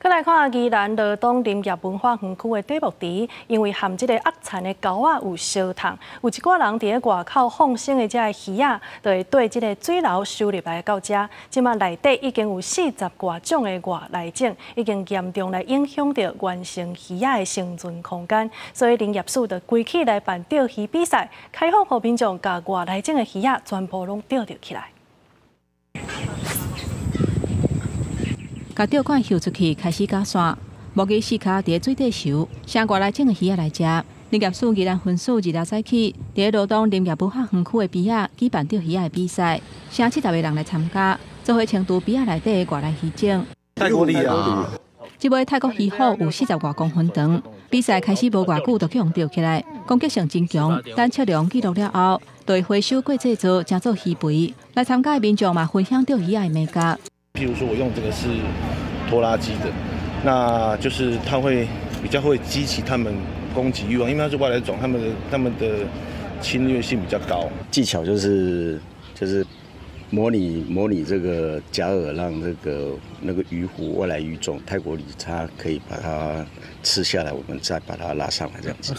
閣來看宜蘭羅東林業文化園區的底木池，因為和這个鱷田的溝仔有相仝，有一寡人佇咧外口放生的這个魚仔，就會對這个水流收入來到遮。這馬內底已經有四十外種的外來種，已經嚴重來影響著原生魚仔的生存空間。所以林業署就規氣來辦釣魚比賽，開放予民眾共外來種的魚仔全部攏釣著起來。共釣竿翕出去，開始絞線，摸魚四跤佇咧水底泅，啥外來種的魚仔來食。林業署宜蘭分署二六早起，佇咧羅東林業文化園區的邊仔舉辦釣魚仔的比賽，啥70個人來參加，做伙清除埤仔內底的外來魚種。泰國鯉啊！這尾泰國魚虎有40外公分長，比賽開始無偌久就去予釣起來，攻擊性真強。等測量記錄了後，就會回收過製造，成做魚肥。來參加的民眾嘛，分享釣魚仔的眉角。譬如說我用這個是拖拉機的，那就是它會比較會激起他們攻擊慾望，因為它是外來種，他們的侵略性比較高。技巧就是模擬這個假饵，讓這個那個魚虎外來魚種泰國鯉，它可以把它吃下來，我們再把它拉上來，這樣子。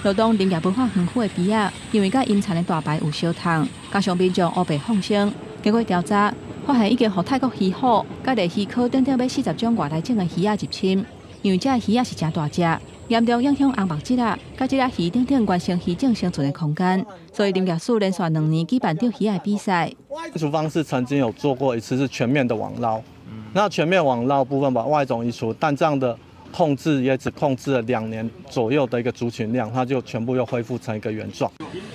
羅東林業文化園區的埤仔，因為佮陰田的大排有相仝，加上民眾烏白放生，經過調查，發現已經予泰國魚虎、佮麗魚科等等欲40種外來種的魚仔入侵。因為這个魚仔是誠大隻，嚴重影響紅目鯽仔、佮鯽仔魚等等原生魚種生存的空間，所以林業署連續2年舉辦釣魚仔的比賽。移除方式曾經有做過一次是全面的網撈，那全面網撈部分把外種移除，但這樣的控制也只控制了2年左右的一個族群量，它就全部又恢復成一個原狀。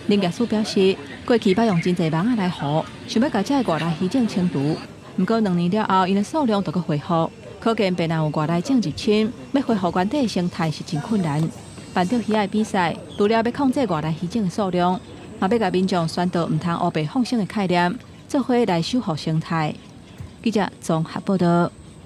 林業署表示，過去捌用真濟網仔來捕，想欲共這个外來魚種清除，毋過2年了後，𪜶的數量就閣恢復，可見別若有外來種入侵，欲恢復原底的生態是真困難。辦釣魚仔的比賽，除了欲控制外來魚種的數量，嘛欲共民眾宣導毋通烏白放生的概念，做伙來守護生態。記者綜合報導。